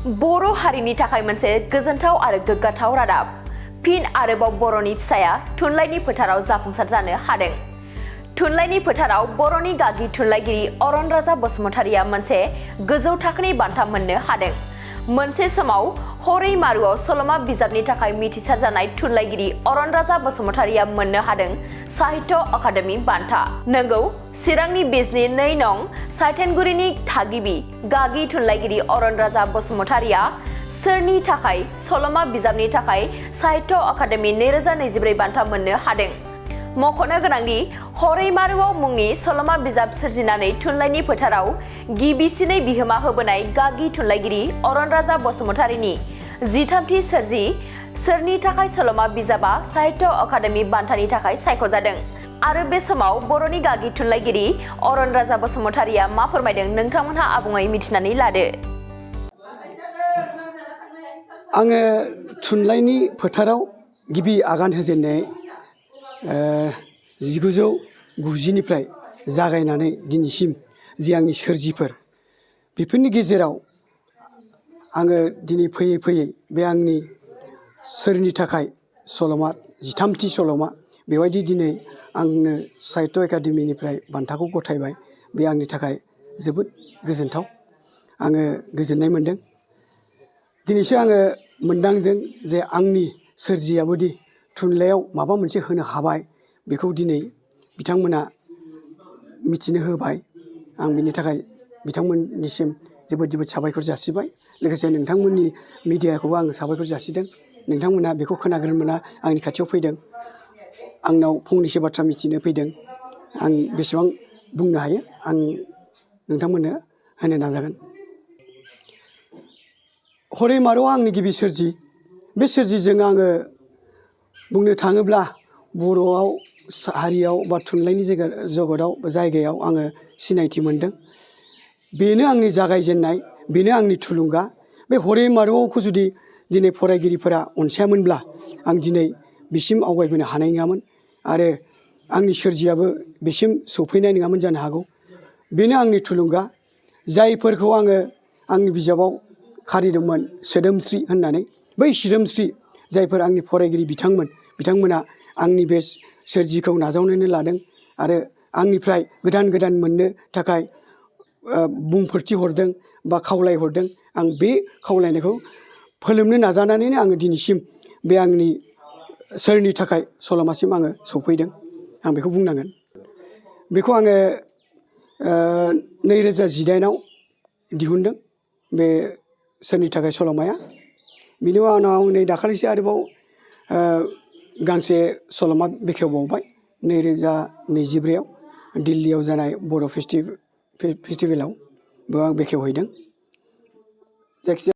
बर' हारिनि थाखाय मोनसे गोजोनथाव आरो गोग्गाथाव रादाब। फिन आरोबाव बर'नि फिसाया थुनलाइनि फोथाराव जाफुंसार जानो हादों। थुनलाइनि फोथाराव बर'नि गागि थुनलाइगिरि अरन राजा बसुमतारिया मोनसे गोजौ थाखोनि बान्था मोननो हादों। मोनसे समाव हरै मारुआव सल'मा बिजाबनि थाखाय मिथिसार जानाय थुनलाइगिरि अरन राजा बसुमतारिया मोननो हादों साहित्य अकादेमि बान्था। नंगौ, चिरांनि बिजनि 2 नं साइथेनगुरिनि थागिबि गागि थुनलाइगिरि अरन राजा बसुमतारिया सोरनि थाखाय सल'मा बिजाबनि थाखाय साहित्य अकादेमि 2024 बान्था मोननो हादों। मख'नो गोनांदि हरै मारुआव मुंनि सल'मा बिजाब सोरजिनानै थुनलाइनि फोथाराव गिबिसिनै बिहोमा होबोनाय गागि थुनलाइगिरि अरन राजा बसुमतारिनि 13थि सोरजि सोरनि थाखाय सल'मा बिजाबा साहित्य अकादेमि बान्थानि थाखाय सायख'जादों। आरो बे समाव बर'नि गागि थुनलाइगिरि अरन राजा बसुमतारिया मा फोरमायदों नोंथांमोनहा आबुङै मिथिनानै लादो। आङो थुनलाइनि फोथाराव गिबि आगान होजेननाय 1990निफ्राय जागायनानै दिनैसिम जि आंनि सोरजिफोर बेफोरनि गेजेराव आङो दिनै फैयै फैयै बे आंनि सोरनि थाखाय सल'मा 13थि सल'मा बेबायदि दिनै आंनो साहित्य एकाडेमिनिफ्राय बान्थाखौ गथायबाय। बे आंनि थाखाय जोबोद गोजोनथाव। आङो गोजोननाय मोनदों। दिनैसो आङो मोनदांदों जे आंनि सोरजियाबोदि थुनलाइयाव माबा मोनसे होनो हाबाय, बेखौ दिनै बिथांमोना मिथिनो होबाय। आं बिनि थाखाय बिथांमोननिसिम जोबोद जोबोद साबायखर जासिबाय। लोगोसे नोंथांमोननि मिडियाखौबो आं साबायखर जासिदों। नोंथांमोना बेखौ खोनाग्रोनो मोना आंनि खाथियाव फैदों, आंनाव फंनैसो बाथ्रा मिथिनो फैदों। आं बेसेबां बुंनो हायो आं नोंथांमोननो होनो नाजागोन। हरै मारुआ आंनि गिबि सोरजि। बे सोरजिजों आङो बुंनो थाङोब्ला बर'आव हारियाव बा थुनलाइनि जायगायाव आङो सिनायथि मोनदों। बेनो आंनि जागायजेननाय, बेनो आंनि थुलुंगा। बे हरै मारुआखौ जुदि दिनै फरायगिरिफोरा अनसायामोनब्ला आं दिनै बिसिम आवगायबोनो हानाय नङामोन आरो आंनि सोरजियाबो बिसिम सौफैनाय नङामोन जानो हागौ। बेनो आंनि थुलुंगा। जायफोरखौ आङो आंनि बिजाबाव खारिदोंमोन सोदोमस्रि होननानै, बै सोदोमस्रि जायफोर आंनि फरायगिरि बिथांमोना आंनि बे सोरजिखौ नाजावनोनो लादों आरो आंनिफ्राय गोदान गोदान मोननो थाखाय बुंफोरथि हरदों बा खावलायहरदों। आं बे खावलायनायखौ फोलोमनो नाजानानैनो आङो दिनैसिम बे आंनि सोरनि थाखाय सल'मासिम आङो सौफैदों। आं बेखौ बुंनांगोन। बेखौ आङो 2018आव दिहुनदों बे सोरनि थाखाय सल'माया। बिनि उनाव नै दाखालिसो आरोबाव गांसे सल'मा बेखेवबावबाय 2024आव दिल्लीयाव जानाय बर' फेस्टिभेलाव बेयाव आं बेखेवहैदों। जायखिजाया